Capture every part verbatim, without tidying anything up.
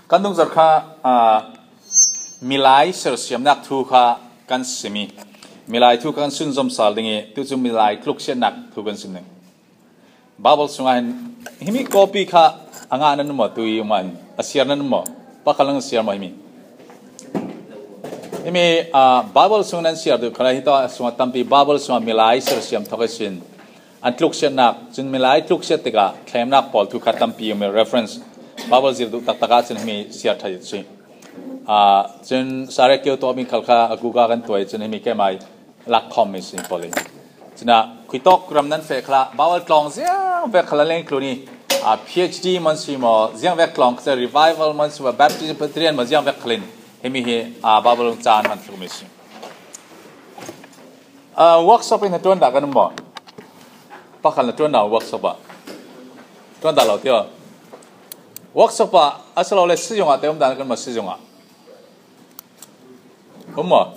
Kan dungzarh kha, aa, milai sersiamnak thu kha kan sim i, milai thu kha kan sunzom sal ding i, tu cu milai tluksiatnak thu kan sim ding. Bible sungah hin, himi copy kha a ngah nan maw, tu i um ah hin, a siar nan maw, pakhat lang a siar maw himi? Himi, aa, Bible sung nan siar duh kha lai, hi tawh a sungah tampi Bible sungah milai sersiam thok i sin. An tluksiatnak, cun milai tluksiat tikah thlemnak pawl thu kha tampi um i reference. Bible zir duh taktak ah cun himi siar ṭha si. Aa, cun Sarah Keu tawh mi khal kha a Google kan tuai, cun himi keimai lakkhawm mi si pawl i. Cun ah khuitawk ram nan feh khalah Bible tlawng ziang vek khalah leng tlun i, aa, P H D man si maw, ziang vek tlawng kha revival man si maw, Baptist Presbyterian maw, ziang vek khalin himi hi, aa, Bible caan man tluk mi si. Aa, workshop in na ṭuan dah kan um maw? Pakhat na ṭuan dah workshop ah. Ṭuan dah lo tio. Workshop ah a si lo le, sizung ah te um dah kan maw, sizung ah? Um maw?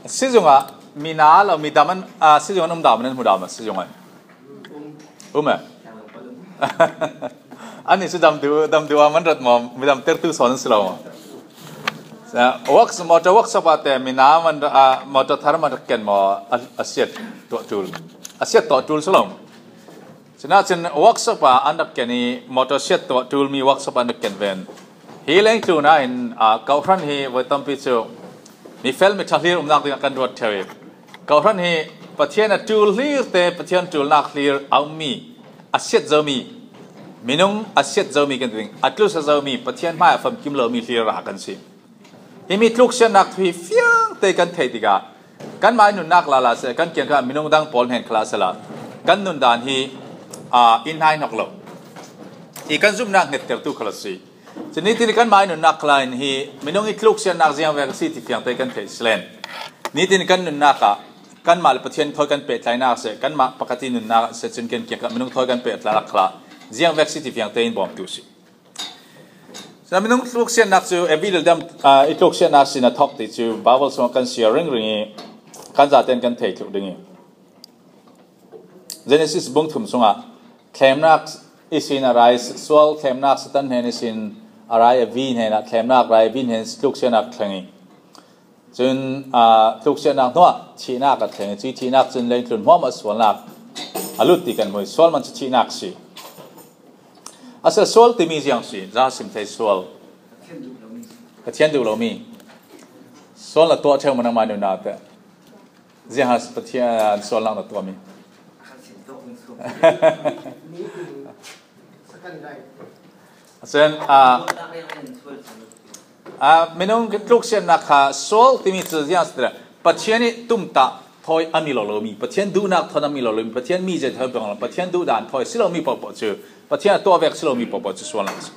Sizung ah mi na lo, mi dam an, aa, sizung an um dah maw, nan hmu dah maw, sizung an? Um e. Ani cu dam duh, dam duh ah man rat maw, mi dam tertu sawn an si lo maw? Sa, works, motor workshop ah te mi na man, aa, motor thar man rak ken maw, a, a siat tuah ṭul. A siat tuah ṭul si lo. Sinah cun workshop ah an rak ken i, motor siat tuah ṭul mi workshop ah an rak ken ven. Hi leng tlun ah hin, aa, kawhhran hi voi tampi cu mi fel mi ṭha hlir umnak dingah kan ruat ṭheu i, kawhhran hi Pathian a ṭul hlir te, Pathian ṭulnak hlir a ummi, a siat zomi, minung a siat zomi kan ti ding, a tlusa zomi, Pathian hmai a famkim lomi hlir rah kan si. Himi tluksiatnak thu hi fiang te kan theih tikah, kanmah nunnak lala seh, kan kiangkha minung dang pawl hnen khalah sehla, kan nundan hi, aa, in hnai hnok lo i, kan zumhnak hngettertu khal a si. Cun nitin kanmah i nunnak khalah hin hi minung i tluksiatnak ziangvek a si ti fiangte kan theih si len, nitin kan nunnak ah kanmah le Pathian thawi kan pehtlaihnak a si, kanmah pakhat i nunnak a si, cun kan kiangkah minung thawi kan pehtlaihnak khalah ziangvek si ti fiangte in bawmtu si. Cun minung tluksiatnak cu evi le dam, aa, i tluksiatnak si na thawk ti cu Bible sungah kan siar ringring i kan zaten kan thei tluk ding i, Genesis bung thum sungah thlemnak ihsin a ra i, sual thlemnak Satan hnen ihsin a ra i, a vi hnenah thlemnak ra i, a vi hnen tluksiatnak thleng i, cun, aa, tluksiatnak hnuah thihnak a thleng i, cuih thihnak cun leitlun hmuahhmuah sualnak a lut ti kan hmu i, sual man cu thihnak si. A si sual timi ziang si, za sim thei sual. Pathian duh lomi. Sual na tuah ṭheu maw nangmah nunnak te? Ziang a si Pathian sualnak na tuahmi? Cun, aa, aa, minung tluksiatnak kha sual timi cu ziang si ti le, Pathian i tumtah thawi a mi lo lomi, Pathian duhnak thawn a mi lo lomi, Pathian mi zet thawi bang lo, Pathian duhdan thawi si lomi pohpoh cu, Pathian a tuah vek si lomi pohpoh cu sualnak si.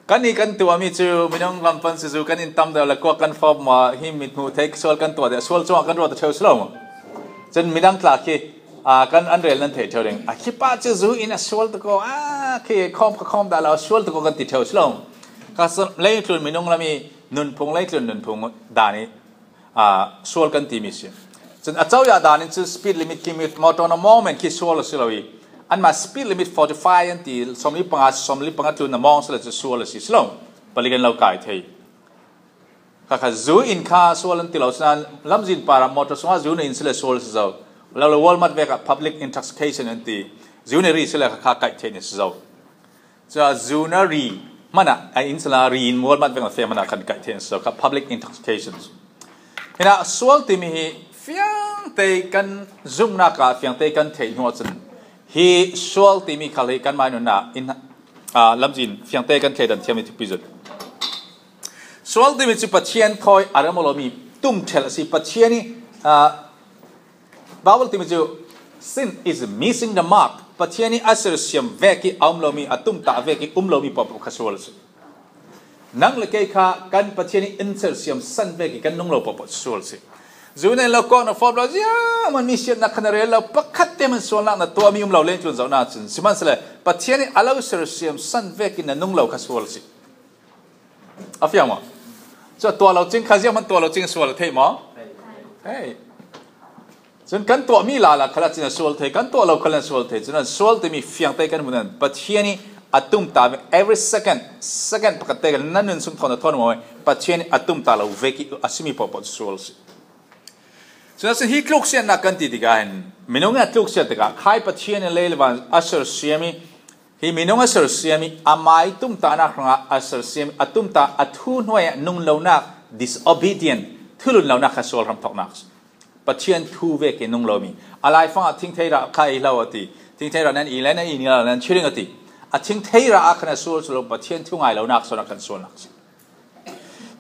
Kan i kan tuahmi cu minung lam pan si zu, kan in tam deuh le kuak kan fawp maw, hi mi hmuh theih sual kan tuah deuh, sual cungah kan ruat ṭheu si lo maw? Cun midang tla khi, aa, kan an rel nan theih ṭheu ding. A khi pa cu zu in a sual tuk aw, a khi khawm ka khawm dah lo, a sual tuk aw kan ti ṭheu si lo. Ka leitlun minung lam i nunphung, leitlun nunphung dan i, aa, sual kan timi si. Cun a coya dan in cu speed limit khi mi motor na mawng men khi sual a si lo i, anmah speed limit forty five an ti, sawmli panga, sawmli panga tlun na mawng si lo cu sual a si, si lo. Palik an lo kai thei. Kha kha zu in kha sual an ti lo, sinain lamzin parah motor sungah zu na in si le sual a si zo. Lo le Walmart vek ah public intoxication an ti. Zu na ri si le kha kha kaih theih na si zo. Cun zu na ri hmanh ah, a inn sala ri in Walmart vek na feh hmanh ah khan kaih theih na si zo kha, public intoxication. Hinah sual timi hi fiangte kan zumhnak ah fiangte kan theih hnu ahcun hi sual timi khal hi kanmah nunnak in, aa, lamzin fiangte kan thleidan thiammi thupi zet. Sual timi cu Pathian thawi a rem aw lomi tumṭhel a si. Pathian i, aa, Bible timi cu sin is missing the mark. Pathian i a sersiam vek i a um lomi, a tumtah vek i um lomi pohpoh kha sual a si. Nang le kei kha kan Pathian i in sersiam san vek i kan nung lo pohpoh cu sual a si. Zu na in lo, kawk na fawp lo, ziah man mi siatnak kha na rel lo, pakhat te man sualnak na tuahmi um lo, leitlun zohnak cun. Sihmanhsehlaw Pathian i a lo sersiam san vek i na nung lo kha sual a si. A fiang maw? Cu a tuah lo cing kha ziah man tuah lo cing sual a theih maw? Hei. Cun kan tuahmi lala khalah cun a sual thei, kan tuah lo khalah a sual thei. Cun a sual timi fiangte kan hmuh nan Pathian i a tumta vek, every second, second pakhat te kan na nun sung thawn a thawn maw, Pathian a tumta lo vek i a simi pawh pawh sual si. Cun a sin hi tluksiatnak kan ti tikah hin minung a tluksiat tikah khai Pathian in lei le van a sersiam i, hi minung a sersiam i, amai tumtahnak hrangah a sersiam i, a tumtah a thu hnuai ah nunglonak, disobedient, thulun lonak kha sual hramthawknak si. Pathian thu vekin nung lomi. A laifangah thingthei rah kha i hlo a ti. Thingthei rah nan i le nan i ni lo nan chiring a ti. A thingthei rah ah khan a sual si lo, Pathian thu ngai lonak sual ah khan sualnak si.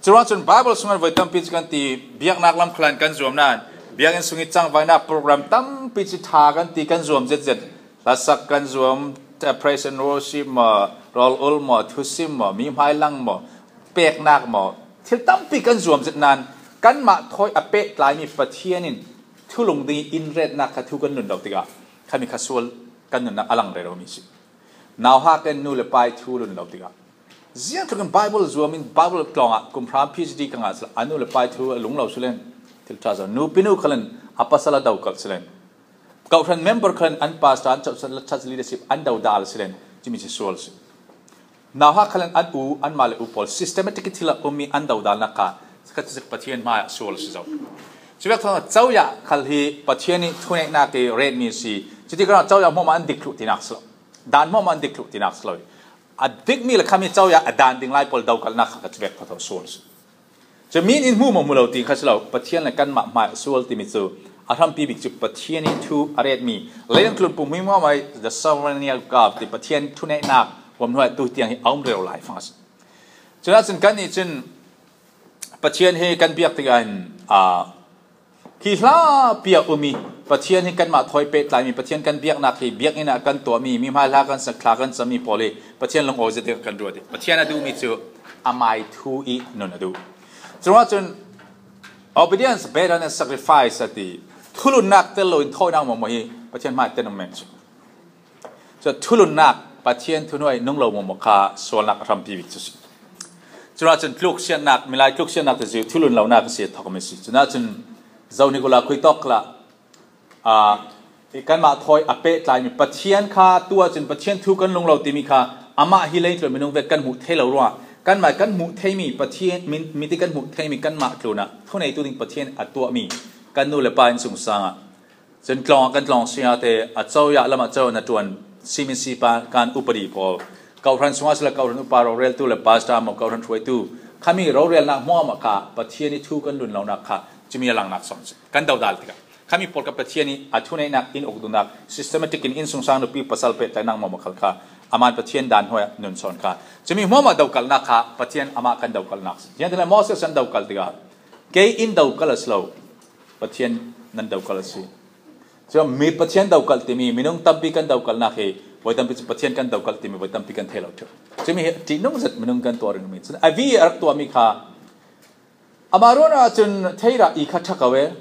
Curuangah cun Bible sungah voi tampi cu kan ti, biaknak lam khalan kan zuam nain, biakinn sung i cangvaihnak program tampi cu ṭha kan ti kan zuam zetzet. Hlasak kan zuam, praise and worship maw, rawl ul maw, thusim maw, mi hmailang maw, peknak maw, thil tampi kan zuam zet nain, kanmah thawi a pehtlaimi Pathian in thulung ding i in retnak kha thu kan nun lo tikah, khami kha sual kan nunnak a lang rero mi si. Nauhak in nu le pa i thu lun lo tikah, ziangtluk in Bible zuam in Bible tlawng ah kum hram P H D ka ngah sila, a nu le pa i thu a lung lo silen, thil ṭha zo. Nupi nu khal in a pasal a dokalh silen, kawhhran member khal in an pastor, an church, church leadership an dodal silen, cimi si sual si. Nauhak khal in an u, anmah le u pawl systematic i thil a ummi an dodalnak kha kha cu Pathian hmaiah sual si zo. Cuvek thawng coyah khal hi Pathian i thuneihnak i retmi si. Cuti kan coyah hmuahmah an dik thluh tinak si lo. Dan hmuahmah an dik thluh tinak si lo. A dikmi le khami coyah a dan ding lai pawl dokalhnak kha ka cuvek thotho sual si. Cu mi in in hmu maw hmu lo ti kha si lo. Pathian le kanmah hmai a sual timi cu a hrampi bik cu Pathian i thu a retmi, leilung tlun pumhmi hmuahmah i the sovereignty of God ti Pathian thuneihnak huam hnuai tu tiang hi a um rero lai fang a si. Cunah cun kannih cun Pathian hi kan biak tikah hin, aa, khi hlapi a um i Pathian hi kanmah thawi pehtlaimi, Pathian kan biaknak hi biakinn ah kan tuahmi, mi hmai hla kan sak, thla kan cammi pawl hi Pathian lungawi zet dingah kan ruat i Pathian a duhmi cu amai thu i nun a duh. Curuangah cun obedience better than sacrifice a ti. Thulunnak tel loin thawinak maw hi Pathian hmai ten um men cu. Cun thulunnak, Pathian thunuai nung lo maw kha sualnak a hrampi bik cu si. Cunah cun tluksiatnak, milai tluksiatnak te cu thulun lonak a si a thawk a si. Cunah cun Zohnikula khuitawk la, aa, i kanmah thawi a pehtlaimi Pathian kha tuah cun Pathian thu kan lung lo timi kha amah hi leitlun minung vek kan hmuh thei lo ruangah kanmah kan hmuh theimi Pathian, mi, miti kan hmuh theimi kanmah tlunah thuneitu ding Pathian a tuahmi kan nu le pa innsungsang ah cun tlawng ah kan tlawng sia te, a coyah lam ah coyah na ṭuan, simin sipa kan upadi pawl, kawhhran sungah sila kawhhran upa roreltu le pastor maw kawhhran hruaitu, khami rorelnak hmuahmah kha Pathian i thu kan lun lonak kha cumi a langnak sawm si. Kan dodal tikah khami pawl kha Pathian i a thuneihnak in uk duhnak systematic in innsungsang nupi pasal pehtlaihnak hmuahmah khal kha aman Pathian dan hnuai ah nun sawn kha cumi hmuahmah dokalhnak kha Pathian amah kan dokalhnak si. Ziangtin le Moses an dokalh tikah kei in dokalh a si lo, Pathian nan dokalh a si. Cun mi Pathian dokalh timi, minung tampi kan dokalhnak hi, voi tampi cu Pathian kan dokalh timi, voi tampi kan thei lo ṭheu. Cumi hi ṭihnung zet minung kan tuah ringmi. Cun a vi a rak tuahmi kha, amah ruangah cun theirah i kha ṭha ko e.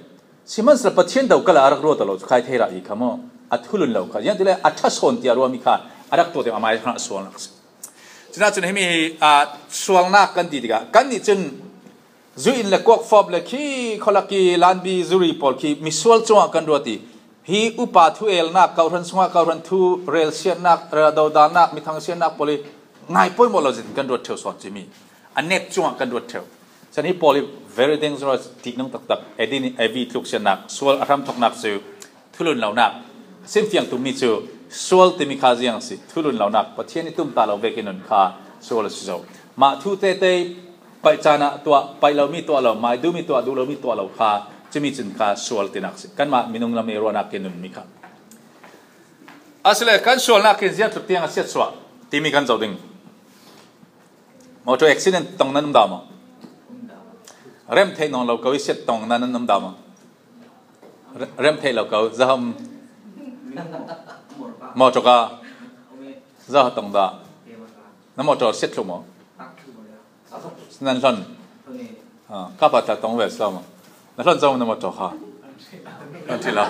Sihmanhsehlaw Pathian dokalh a rak ruat lo cu khai theirah i kha maw? A thulun lo kha. Ziangtin le a ṭha sawn tiah ruahmi kha a rak tuah timi amai hrang a sualnak si. Cunah cun himi hi, aa, sualnak kan ti tikah kannih cun zuih in le kuak fawp le khi khualak i lanbi zuri pawl khi misual cungah kan ruat i hi upa thu elnak, kawhhran sungah kawhhran thu relsiatnak, dodalnak, mi thangsiatnak pawl i ngai pawimawh lo zin kan ruat ṭheu sawn cimi a nek cungah kan ruat ṭheu. Cun hi pawl i very dangerous, ṭihnung taktak, Eden, Evi tluksiatnak, sual a hramthawknak cu thulun lonak, a simfiang tummi cu sual timi kha ziang a si, thulun lonak, Pathian i tumtah lo vekin nun kha sual a si zo. Mah thu tete paih caan ah tuah, paih lomi tuah lo, mai duhmi tuah, duh lomi tuah lo kha, cumi cun kha sual tinak si. Kanmah minung lam i ruahnak i nunmi kha. Asile kan sualnak in ziangtluk tiang a siatsuah timi kan zoh ding. Motor accident tong nan um dah maw? Rem theih nawn lo ko i siat tong nan um dah maw? Re-, rem theih lo ko, zaham motor ka, zaham tong dah. Na motor siat thluh maw? Nan hlon. Ah, ka pa ta tong ve sila maw? Na hlon zong na motor kha. Kan ti lo.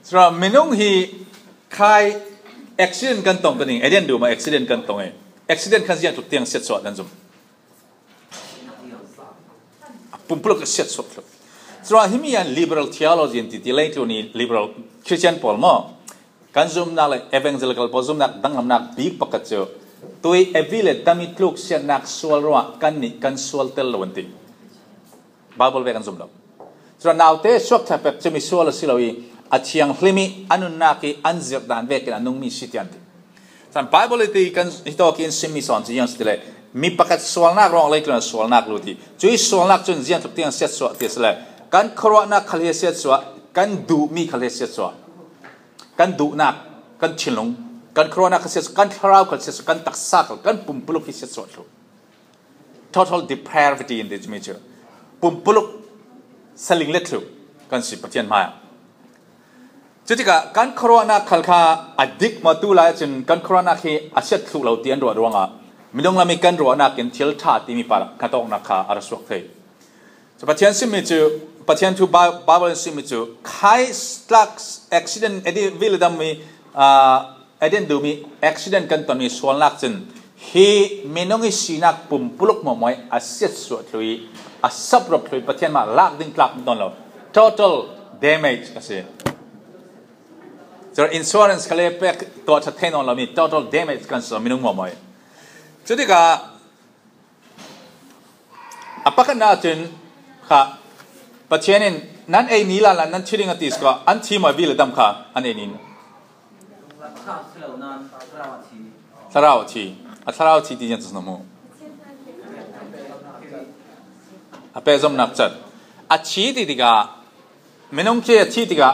Sura minung hi khai accident kan tong ka ning, Eden du ma accident kan tong e. Accident kan ziang tuk tiang siat suah nan zum. A pumpuluk a siat suak tuk. Sura himi an liberal theology an titi lei tu ni liberal Christian pawl maw? Kan zumnak le evangelical pawl zumnak danglamnak bik pakhat cu tui a vi le dam i tluksiatnak sual ruangah kannih kan sual tel lo an ti. Bible ve kan zum lo. Cun naute suak ṭha pek cumi sual a si lo i a thianghlim i a nunnak i an zirh dan vekin a nungmi si tian ti. Cun Bible i ti kan hitawk in simmi sawn cu ziang si ti le mi pakhat sualnak ruang leitlun a sualnak lut i cuih sualnak cun ziang tluk tiang siatsuah ti a si le kan khuaruahnak khal hi a siatsuah, kan duhmi khal hi a siatsuah, kan duhnak, kan thinlung, kan khuaruahnak khal siatsuah, kan thlarau khal siatsuah, kan taksa khal, kan pumpuluk hi siatsuah thlu. Total depravity in ti cumi cu pumpuluk saling let thlu kan si Pathian hmaiah. Cutikah kan khuaruahnak khal kha a dik maw tu lai cun kan khuaruahnak hi a siat thluh lo ti an ruah ruangah minung lam i kan ruahnak in thil ṭha timi parah khatawknak kha a ra suak thei. Cu Pathian simmi cu, Pathian thu Bi-, Bible in simmi cu khai tlak accident, edi viledam mi, aa, Eden dum i accident kan tonmi sualnak cun hi minung i sinak pumpuluk hmuahhmuah i a siatsuah thlu i a saprop thlu i Pathian mah lak ding tlak an ton lo. Total damage a si. Cun insurance khal le pek tuah ṭha thei nawn lomi total damage kan si minung hmuahhmuah i. Cutikah a pakhatnak cun kha Pathian in nan ei ni lala nan thi ding a ti sukah an thi maw viledam kha an ei ni. Thlarau a thi. A thlarau a thi ti ziang cu hmu. A pehzomnak cat. A thi ti tikah minung khi a thi tikah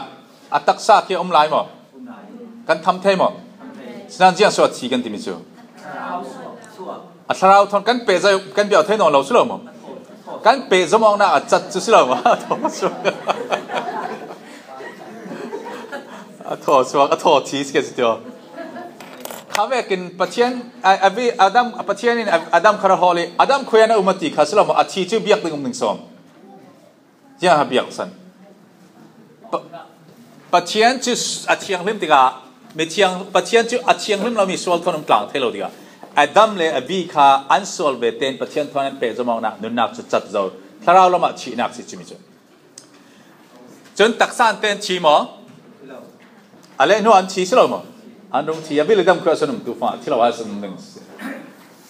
a taksa khi a um lai maw? Kan tham thei maw? Sinan ziang suak a thi kan timi cu a thlarau thawn kan pehzom kan bia thei nawn lo si lo maw? Kan pehzom awknak a cat cu si lo maw? A thaw suak. A thaw suak, a thaw thi si ke si tio. Kha vekin Pathian, a, a vi, Adam, Pathian in Adam kha ra hawl i Adam khuiah a um a ti kha si lo maw? A thi cu biak ding um ding sawm. Ziang a biak san. Pa-, Pathian cu a thianghlim tikah, mi thiang, Pathian cu a thianghlim lomi sual thawn um tlang thei lo tikah, Adam le a vi kha an sual ve tein Pathian thawn an pehzom awknak nunnak cu cat zo. Thlarau lamah thihnak si cumi cu. Cun taksa an tein thi maw? A leh hnu an thi si lo maw? An rung thi, a viledam khuaruah a sun um tu fangah thi lo a sun um ding si.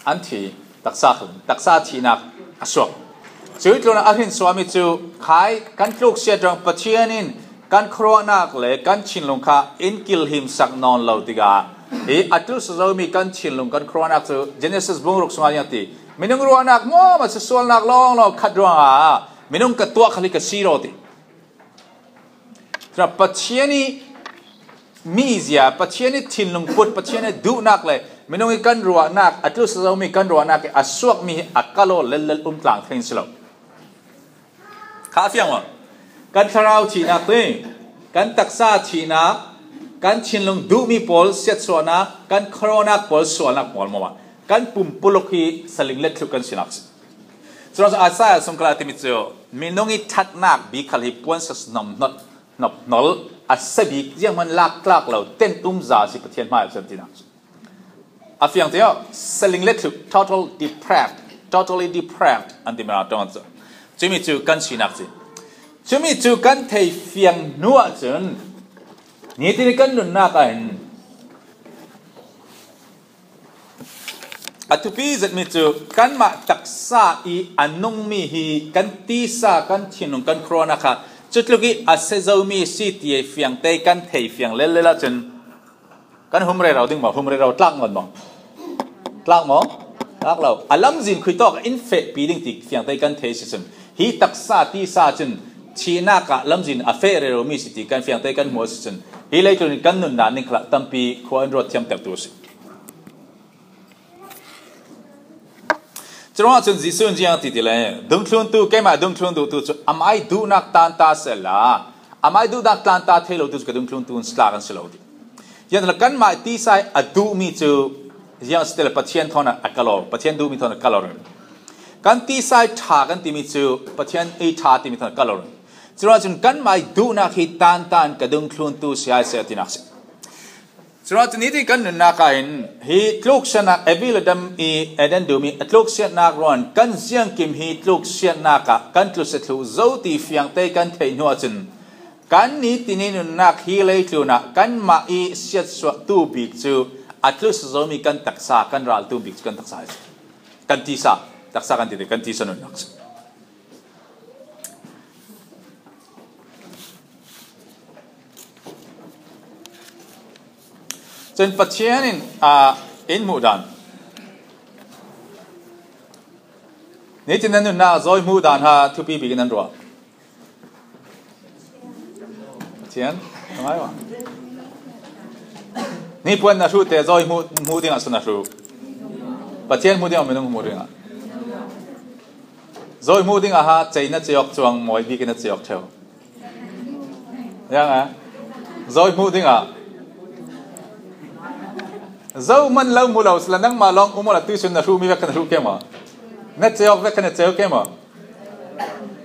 An thi, taksa khal, taksa thihnak a suak. Cuih tlunah a hrin suahmi cu khai kan tluksiat ruang Pathian in kan khuaruahnak le kan thinlung kha in kilhimsak nawn lo tikah hi a tlusa zomi kan thinlung kan khuaruahnak cu Genesis bung ruk sungah ziang ti. Minung ruahnak hmuahhmuah cu sualnak lawnglawng khat ruangah minung ka tuah khal hi ka si raw ti. Cun Pathian i mizia, Pathian i thinlung put, Pathian i duhnak le minung i kan ruahnak, a tlusa zomi kan ruahnak i a suakmi hi a kal aw lellel um tlang thei in si lo. Kha a fiang maw? Kan thlarau thihnak te, kan taksa thihnak, kan thinlung duhmi pawl siatsuahnak, kan khuaruahnak pawl sualnak hmuahhmuah kan pumpuluk hi saling let thluh kan sinak si. Curuangah Isaiah sungkal a timi cu minung i ṭhatnak bik khal hi puan sa hnawt, hnawt, hnawt a si bik zianghman lak tlak lo ten um za si Pathian hmai ah cun tinak cu. A fiang te aw, saling let thluh, total depraved, totally depraved an timi ṭong cu. Cumi cu kan sinak si. Cumi cu kan thei fiang hnu ah cun nitin i kan nunnak ah hin a thupi zetmi cu kanmah taksa i a nungmi hi kan tisa, kan thinlung, kan khuaruahnak kha cutluk i a si zomi si ti fiang te kan thei fiang lel lel ahcun kan hum rero ding maw? Hum rero tlak ngon maw? Tlak maw? Tlak lo. A lamzin khui tawk in fehpi ding ti fiang te kan thei si cun hi taksa tisa cun thihnak ah lamzin a feh rero mi si ti kan fiang te kan hmuh si cun hi leitlun in kan nunnak ning khalah tampi khua in ruat thiamtertu si. Curuangah cun Jesuh in ziang ti ti le, dungthluntu, keimah dungthlun duhtu cu amai duhnak tanta sehla, amai duhnak tanta thei lo tu cu ka dungthluntu in si tla kan si lo ti. Ziang le kanmah tisai a duhmi cu ziang si ti le Pathian thawn a kal aw, Pathian duhmi thawn a kal aw rih. Kan tisai ṭha kan timi cu Pathian i ṭha timi thawn a kal aw rih. Curuangah cun kanmah duhnak hi tantan ka dungthluntu si ai seh tinak si. Curuangah cun nitin kan nunnak ah hin hi tluksiatnak Evi le Adam i Eden dum i a tluksiatnak ruang kan ziangkim hi tluksiatnak ah kan tlusia thluh zo ti fiang te kan theih hnu ahcun Kan nitin i nunnak hi leitlunah kanmah i siatsuahtu bik cu a tlusa zomi kan taksa, kan raltu bik cu kan taksa hi. Kan tisa, taksa kan ti, kan tisa nunnak cu. Cun Pathian in, aa, in hmuh dan. Nitin nan nunnak zawi hmuh dan ha thupi bik in nan ruah. Pathian, ka ngai maw? Nipuan na hruh te zawi hmuh, hmuh dingah so na hruh. Pathian hmuh dingah minung hmuh dingah. Zawi hmuh dingah ha, cei na cei awk cuang, mawi bik in na cei awk ṭheu. Yang a. Zawi hmuh dingah. Zo man lo hmu lo sila nangmah lawng um awla tuisun na hruhmi vek kha na hruh ke maw? Na cei awk vek kha na cei awk ke maw?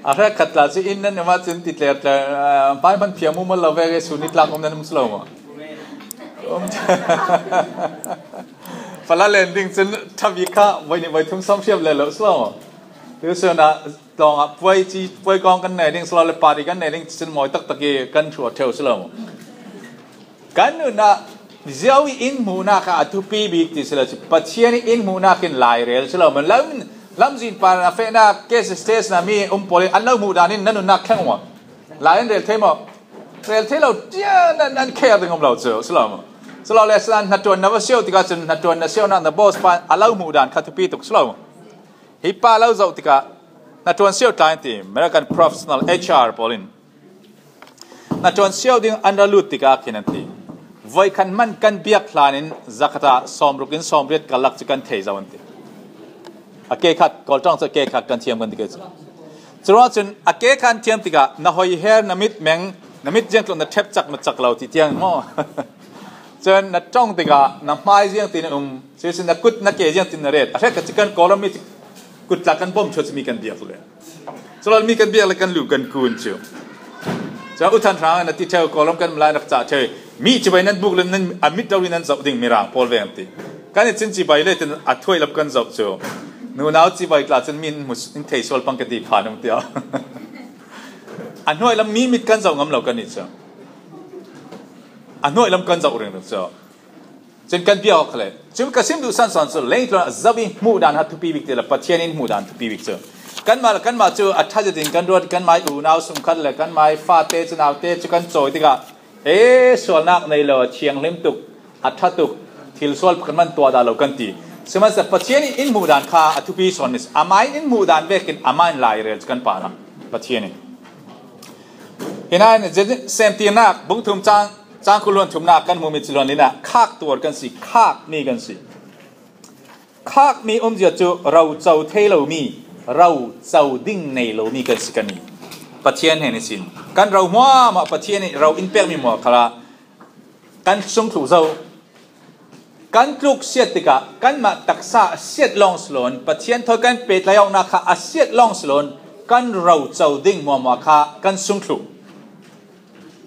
A hrekkhat tla cu inn nan um ahcun ti tler tler, aa, hmai hman phiam um lo vek i sun i tlak um nan um si lo maw? Um. Fala len ding cun ṭha bik kha voi nih voi thum sawm hriam le lo si lo maw? Tuisun ah tlawng ah puai ci, puai kawng kan nei ding, silo le party kan nei ding, cun mawi taktak i kan hruah ṭheu si lo maw? Kan nunah zio i in hmuhnak kha a thupi bik ti si lo cu, Pathian i in hmuhnak in lai rel si lo maw? Lam, lamzin pa a fehnak, case stage na mi um pawl in an lo hmuh dan in nan nunnak thleng maw? Lai an rel thei maw? Rel thei lo tiah nan, an care ding um lo cu si lo maw? Si lo le, si nan hnaṭuan na va sio tikah cun hnaṭuan na sionak na boss pa a lo hmuh dan kha thupi tuk si lo maw? Hi pa lo zoh tikah hnaṭuan sio tla in ti, American professional H R pawl in hnaṭuan sio ding an ra lut tikah khin an ti. Voikhat hman kan biak hlan in zakhat ah sawmruk in sawmriat karlak cu kan thei zo an ti. A ke khat, Kawl ṭong cu a ke khat kan thiam kan ti ke cu. Curuangah cun a ke khat an thiam tikah na hoi her, na mit meng, na mit ziangtluk na ṭhep cak na cak lo ti tiang maw? Cun na ṭong tikah na hmai ziangtin a um, cuihsin na kut na ke ziangtin na ret. A hrekkhat cu kan Kawlram mi cu kut tla kan bawm ṭheu cu mi kan biak le. Culal mi kan biak le kan lu kan kun cu. Cun U Than Hrang na ti ṭheu, Kawlram kan malai rak cah ṭheu. Mi cibai nan buk le nan a mit rori nan zoh ding Mirang pawl ve an ti. Kan i cin cibai le tin a thuai lam kan zoh cu. Nunau cibai tla cun mi in hmu, in thei sual pang ka ti phan um tiah. A hnuai lam mi mit kan zoh ngam lo kan i cu. A hnuai lam kan zoh ringring cu. Cun kan bia awk le. Cun ka sim duh san sawn cu, leitlun ah zoh i hmuh dan ha thupi bik ti le, Pathian in hmuh dan thupi bik cu. Kanmah le kanmah cu a ṭha zetin kan ruat, kanmah i unau sungkhat le kanmah i fate cu naute cu kan cawi tikah, e, sualnak nei lo, a thianghlim tuk, a ṭha tuk, thil sual pakhat hmanh tuah dah lo kan ti. Sihmanhsehlaw Pathian in in hmuh dan kha a thupi sawn mi si. Amah in in hmuh dan vekin amah in lai rel cu kan parah. Pathian in. Hi nain, Semtirnak, bung thum cang, cang kul luan thumnak kan hmuhmi cu luan linah khak tuar kan si, khak mi kan si. Khak mi umzia cu roco thei lomi, roco ding nei lomi kan si kan i. Pathian hnen ihsin kan ro hmuahhmuah, Pathian nih ro in pekmi hmuah khalah kan sungthluh zo. Kan tluk siat tikah kanmah taksa a siat lawng si loin Pathian thawi kan pehtlai awknak kha a siat lawng si loin kan roco ding hmuahhmuah kha kan sungthluh.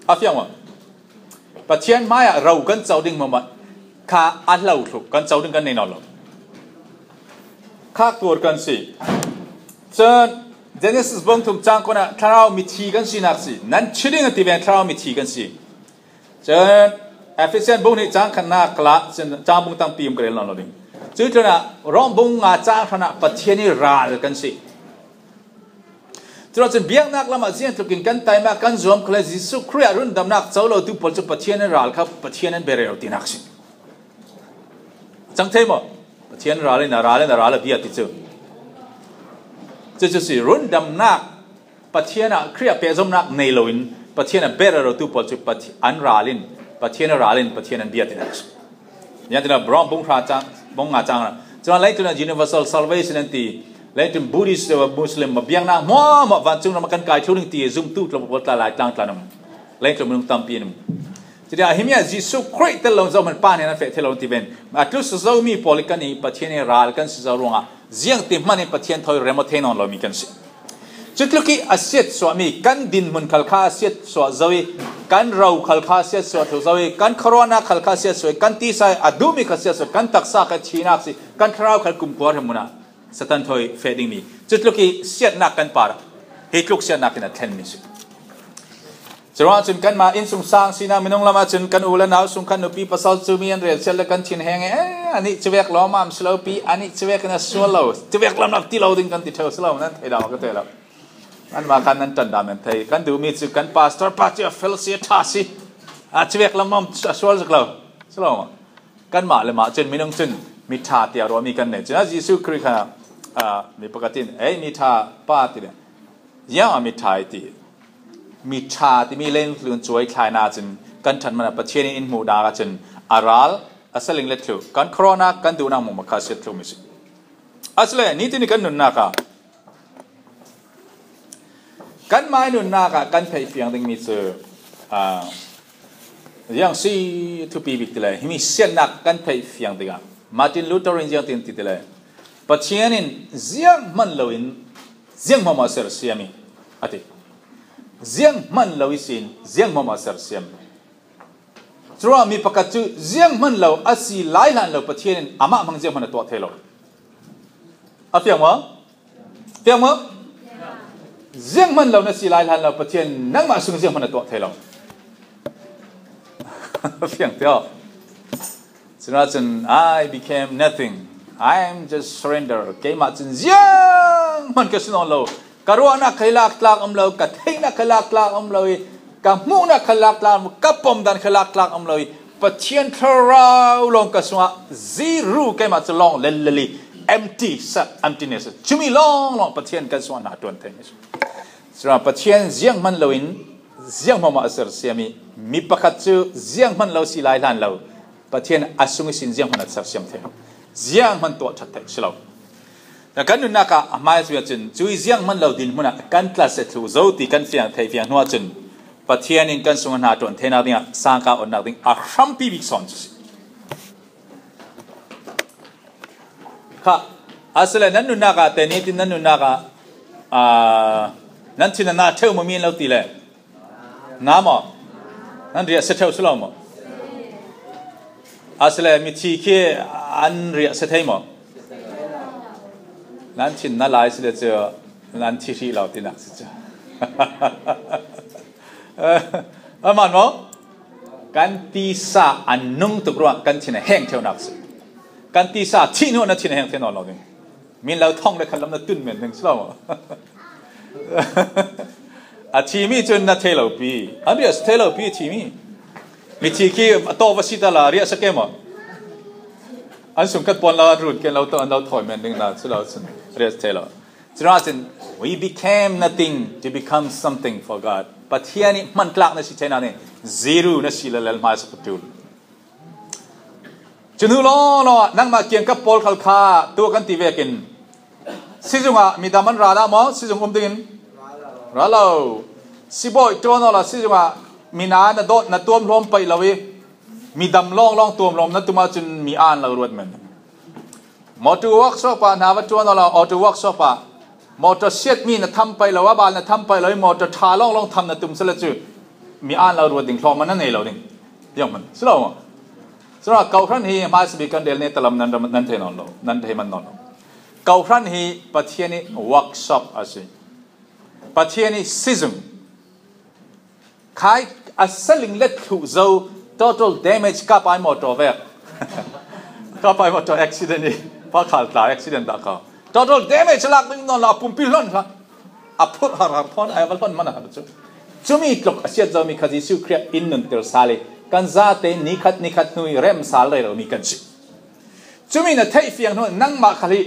A fiang maw? Pathian hmaiah ro kan co ding hmuahhmuah kha a hlo thluh, kan co ding kan nei nawn lo. Khak tuar kan si. Cun Genesis bung thum cang kul ah thlarau mithi kan sinak si. Nan thi ding a ti ven thlarau mithi kan si. Cun Efesian bung hnih cang khatnak khalah cun cang bung tampi um ka rel nawn lo ding. Cuih tlunah Rom bung nga cang hranah Pathian i ral kan si. Curuah cun biaknak lamah ziangtlukin kan taima kan zuam kha le Jesuh Khrih ah rundamnak co lotu pawl cu Pathian an ral kha Pathian an bia rero tinak si. Cang thei maw? Pathian ral in a ral in a ral a bia ti cu. Cucu si rundamnak Pathian ah Khrih ah pehzomnak nei loin Pathian a bia rerotu pawl cu Pathi-, an ral in Pathian a ral in Pathian an bia tinak si. Niang tina Rom bung hra cang, bung nga cang na. Cun leitlun ah universal salvation an ti, leitlun Buddhist, Muslim, biaknak hmuahhmuah vancung ram kan kai thlu ding ti zumtu tlawmpal tla lai tlang tla nam. Leitlun minung tampi an um. Cuti ah himi ah Jesuh Khrih tel lo zohman pa hnen an feh thei lo ti ven. A tlusa zomi pawl i kan i Pathian i ral kan si zo ruangah ziangti hmanh in Pathian thawi rem aw thei nawn lomi kan si. Cutluk i a siatsuahmi kan dinhmun khal kha a siatsuah zo i, kan ro khal kha a siatsuah thlu zo i, kan khuaruahnak khal kha a siatsuah i, kan tisa i a duhmi kha a siatsuah, kan taksa kha thinak si, kan thlarau khal kumkhua hremhmun ah Satan thawi feh dingmi. Cutluk i siatnak kan par, hi tluk siatnak in a thlenmi si. Curuangah cun kanmah innsungsang sinak minung lamah cun kan u le nau sung khan nupi pasal cu mi an relsiat le kan thinheng i, eh, anih cuvek lawmmam si lo pi, anih cuvek in a sual lo, cuvek lamnak ti lo ding kan ti ṭheu si lo, nan thei dah maw ka ti lo. Anmah khan nan ṭan dah men thei. Kan duhmi cu kan pastor pa cu a fel si, a ṭha si. A cuvek lamlam a sual zik lo. Si lo maw? Kanmah le mah cun minung cun mi ṭha tiah ruahmi kan nei. Cun a Jesuh Khrih kha, ah, mi pakhat in, "Ei, mi ṭha pa," ti le, "Ziangah mi ṭha i ti?" Mi ṭha timi leitlun cuai thlai na cun kan ṭhat hmanh ah Pathian in in hmuhnak ah cun a ral a saling let thluh, kan khawhnak, kan duhnak hmuahhmuah kha a siat thluhmi si. Asile nitin i kan nunnak ah, kanmah i nunnak ah kan theih fiang dingmi cu, aa, ziang si thupi bik ti le, himi siatnak kan theih fiang dingah Martin Luther in ziang tin ti ti le, Pathian in ziang hman loin ziang hmawmah a sersiam i a ti. Ziang hman lo ihsin ziang hmawmah a sersiam. Curuangah mi pakhat cu ziang hman lo a si lai hlan lo Pathian in amah hmang ziang hman a tuah thei lo. A fiang maw? Fiang maw? Ziang hman lo na si lai hlan lo Pathian nangmah sung ziang hman a tuah thei lo. Fiang tio. Cun, "I became nothing. I'm just surrender. Keimah cun ziang hman ka si nawn lo. Ka ruahnak kha lak tlak um lo, ka theihnak kha lak tlak um lo i, ka hmuhnak kha lak tlak um lo, ka pomdan kha lak tlak um lo i, Pathian Thlarau lawng ka sungah zero, keimah cu lawng lel lel i empty, sa emptiness. Cumi lawng lawng Pathian kan sungah hna ṭuan thei." Cun Pathian ziang hman loin ziang hmawmah a sersiam i, mi pakhat cu ziang hman lo si lai hlan lo Pathian a sung ihsin ziang hman a sersiam thei, ziang hman tuah ṭhat theih si lo. Kan nunnak ah a hmaizia cun cui ziang hman lo dinhmun ah kan tla si thluh zo ti kan fiang theih fiang hnu ahcun Pathian in kan sung a hna ṭuan theinak dingah sangka onnak ding a hrampi bik sawn cu si. Kha, asile nan nunnak ah te nitin nan nunnak ah, aa, nan thin a na ṭheu maw mi an lo ti le? Na maw? Nan riah si ṭheu si lo maw? Asile mithi khi an riah si thei maw? Nan thin na lai si le cu nan thi hrih lo tinak si cu. A man maw? Kan tisa a nung tuk ruah kan thin a heng ṭheunak si. Kan tisa thih hnu na thin a heng thei nawn lo ding. Min lo thong le khat lam na tun men ding si lo maw? A thimi cun na thei lo pi. An riah si thei lo pi a thimi. Mithi khi a tawh va si ta la riah si ke maw? An sung khat pawn lo an run ken lo tawh an lo thawi men ding na si lo cun riah si thei lo. Cun, we became nothing to become something for God. Pathian i hman tlak na si theinak nih zero na si le lel hmai sak ṭul. Cu hnu lawnglawng ah nangmah kiangkap pawl khal kha tuah kan ti vekin, sizung ah midam an ra dah maw? Sizung um dingin ra lo. Sibawi ṭuan awla sizung ah mina na dawt na tuamhlawm paih lo i, midam lawnglawng tuamhlawm na tum ahcun mi aan lo ruat men. Motor workshop ah hna va ṭuan awla, auto workshop ah motor siatmi na tham paih lo, a bal na tham paih lo i, motor ṭha lawnglawng tham na tum sila cu mi aan lo ruat ding, hlawm na nei lo ding. Ziang hman si lo maw? Cun kawhhran hi hmaisa bik kan rel nih talam nan, nan thei nawn lo, nan thei man nawn lo. Kawhhran hi Pathian i workshop a si. Pathian i sizung. Khai a saling let thluh zo, total damage ka pai motor vek. Ka pai motor accident i, pa khal tla accident dah kha. Total damage lak ding nawn lo, a pumpi hlon hlah. A phurh har har thawn, a va hlon man a har cu. Cumi tluk a siat zomi kha Jesuh Khrih in nunter sal i, kan zate nikhat nikhat hnu i rem sal rero mi kan si. Cumi na theih fiang hnu nangmah khal hi,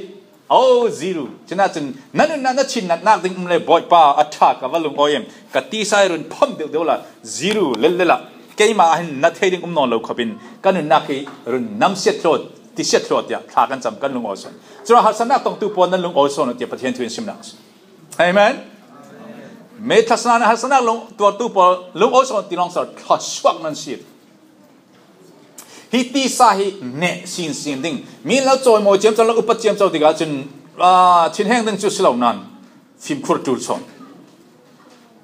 oh, zero. Cun ahcun na nunnak na thin natnak ding um le, Bawipa, a ṭha ka va lungawi em? Ka tisa i run pham deuh deuh la, zero lel lel ah keimah ah hin na thei ding um nawn lo khop in ka nunnak hi run nam siat thluah, ti siat thluah tiah thla kan cam, kan lungawi sawn. Cun harsatnak tongtu pawl nan lungawi sawn uh tiah Pathian thu in simnak a si. Amen. Me thlasana harsatnak lung, tuartu pawl lungawi sawn ti lawng sar thluasuak nan si. Hi tisa hi neh sinsin ding. Mi lo cawimawi ciamco, lo upat ciamco tikah cun, aa, thinheng ding cu si lo nain fimkhur ṭul sawn.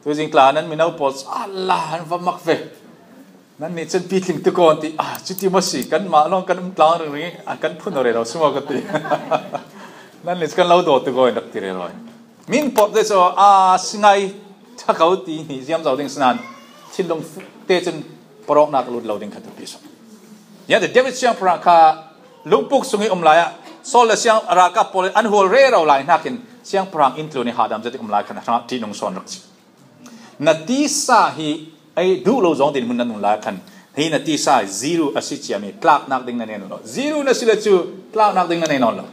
Tuzing tla nan mino pawl cu, "Allah, an va mak ve. Nannih cun pitling tu ko," an ti. Ah, cuti maw si, kanmah lawng kan um tlang ringring i, ah, kan phun aw rero si maw ka ti. Nannih cu kan lo daw tu ko in rak ti rero. Min pawt te cu, aa, si ngai ṭha ko ti hnih ziam zo ding si nain thinlung te cun parawknak a lut lo ding kha thupi sawn. Ziangah David siangpahrang kha lungpuk sung i um lai ah Saul le siang ralkap pawl in an hual rero lai hnakin siangpahrang inn tlun i hahdam zet i um lai khan a hrangah ṭihnung sawn rak si. Na tisa hi ei duh lo zong dinhmun na nun lai khan hi na tisa hi zero a si ciami tlaknak ding na nei nawn lo. Zero na si le cu tlaknak ding na nei nawn lo.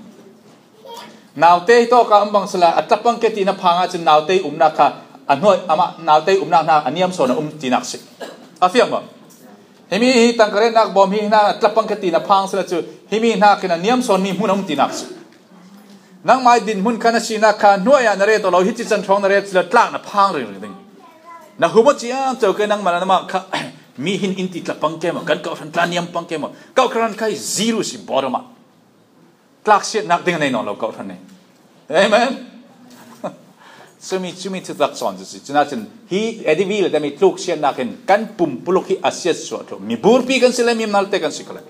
Naute hi tawka um bang sila a tlapang ke ti na phang ahcun naute umnak kha a hnuai amah naute umnak hna a niam sawn a um tinak si. A fiang maw? Himi hi tangka retnak bawm hi hna a tlapang ke ti na phang sila cu himi hna khin a niam sawn mi hmun a um tinak si. Nangmah i dinhmun kha na sinak kha hnuai ah na ret aw lo, hi cicang hrawng na ret sila tlak na phang ringring ding. Na hum aw ciang co ke nangmah nangmah kha mi hin in ti tla pang ke maw, kan kawhhran tla niam pang ke maw, kawhhran kha hi zero si bawr amah. Tlaksiatnak ding a nei nawn lo kawhhran nei. Amen. Cumi cumi thutak sawn cu si. Cunah cun hi A D V le tami tluksiatnak in kan pumpuluk hi a siatsuah thluh. Mi burpi kan si le mi nalte kan si khal le.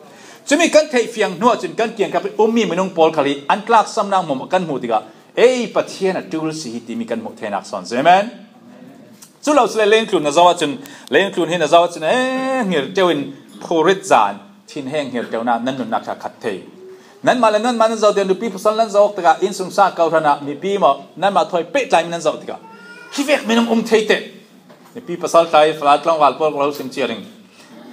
Cumi kan theih fiang hnuah cun kan kiangkap i ummi minung pawl khal hi an tlaksamnak hmuahhmuah kan hmuh tikah ei Pathian a ṭul si hi timi kan hmuh theinak sawn si. Amen. Cu lo si le lengtlun na zoh ahcun, lengtlun hi na zoh ahcun, eh, hngirteu in phurit zan thinheng hngirteu nan nunnak kha khat thei. Nanmah le nanmah nan zoh tiah nupi pasal nan zoh tikah innsungsang kawhhran ah mipi maw nanmah thawi pehtlai mi nan zoh tikah hi vek minung um thei teh. Nupi pasal tlai falat tlawngval pawl lo sim cia ring.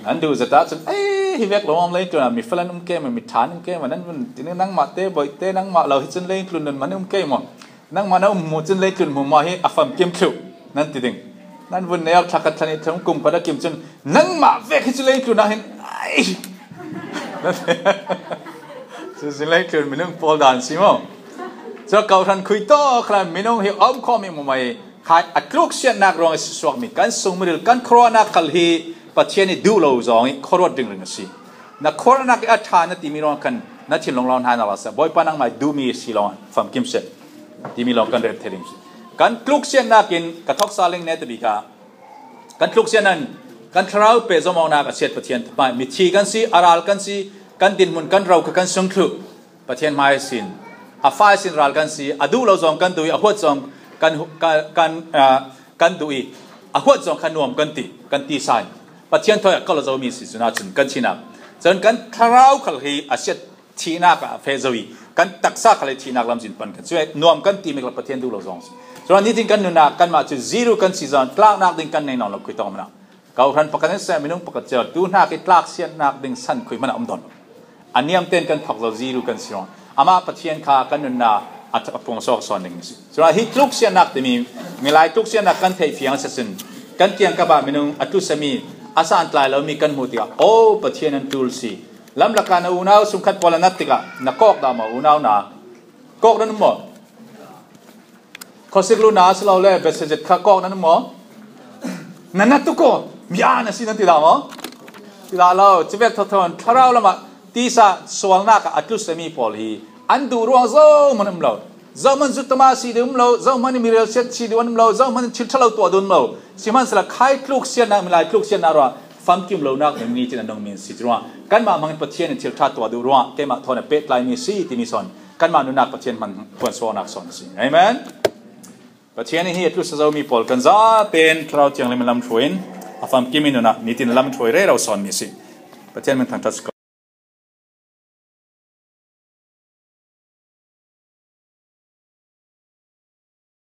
Nan duh zat ahcun, eh, hi vek lawng lengtlun ah mi falan um ke maw, mi ṭhan um ke maw, nan vun tini nangmah te, boih te, nangmah lo hi cun lengtlun nun man um ke maw. Nangmah na um hmu cun lengtlun hmuahhmuah hi a famkim thluh nan ti ding. Nan vun nei awk thlakhat thlan i thum kum khat a kim cun nangmah vek hi cu lengtlun ah hin ai cu sin lengtlun minung pawl dan si maw? Cu kawhhran khui tawk khalan minung hi a um khawhmi hmuahhmuah hi khai a tluksiatnak ruang a si suakmi kan sung miril kan khuaruahnak khal hi Pathian i duh lo zong i khuaruat ringring a si. Na khuaruahnak i a ṭha na timi ruang khan na thinlung lo hna na la seh. Bawipa nangmah i duhmi a si lawng famkim seh timi lawng kan ret thei ding si. Kan tluksiatnak in ka thoksa ling ne tabik ah kan tluksiatnak in kan thlarau pehzom awknak a siat Pathian thapai mithi kan si, a ral kan si, kan dinhmun kan ro kha kan sung thluh. Pathian hmai sin, a fa sin ral kan si, a duh lo zong kan duh i, a huat zong kan hu- ka- kan ah, kan duh i, a huat zong kha nuam kan ti kan ti sa in Pathian thawi a kal a zomi si cun ahcun kan thihnak cun kan thlarau khal hi a siat thihnak ah a feh zo i kan taksa khal hi thihnak lamzin pan kan si. Nuam kan ti mi khal Pathian duh lo zong si. Cun nitin kan nunnak kanmah cu zero kan si zong tlaknak ding kan nei nawn lo khui tong mah. Kawhhran pakhat in seh minung pakhat cio tu hnak i tlaksiatnak ding san khui hmanh a um dawn lo. A niam tein kan thok zo zero kan si ruang amah Pathian kha kan nunnak a a pung sawk sawn ding si. Cun hi tluksiatnak timi milai tluksiatnak kan theih fiang a si sin kan kiangkap ah minung a tlusami a san tlai lomi kan hmuh tikah aw Pathian an ṭul si. Lamlak ah na unau sungkhat pawl a nat tikah na kawk dah maw unau na kawk nan um maw? Khawsik lu na si lo le bese zet kha kawk nan um maw? Na na tuk aw mi a na si nan ti dah maw? Ti dah lo civek thotho thlarau lamah tisa sualnak ah a tlusemi pawl hi an duh ruang zohman um lo. Zohman zuttama si dih um lo, zohman mirel siat si dih um lo, zohman thil ṭha lo tuah dih um lo. Sihmanhsehlaw khai tluksiatnak milai tluksiatnak ruah famkim lonak mi cin a nungmi si ruah kanmah hmangin Pathian in thil ṭha tuah duh ruah keimah thawn a pehtlaimi si timi sawn kanmah nunnak Pathian hman puan suahnak sawn si. Amen. Pathian in hi a tlusa zomi pawl kan zaten thlarau thianghlim lam ṭhuain a famkim in nunah nitin lam ṭhuai rero sawnmi si. Pathian min thangṭhat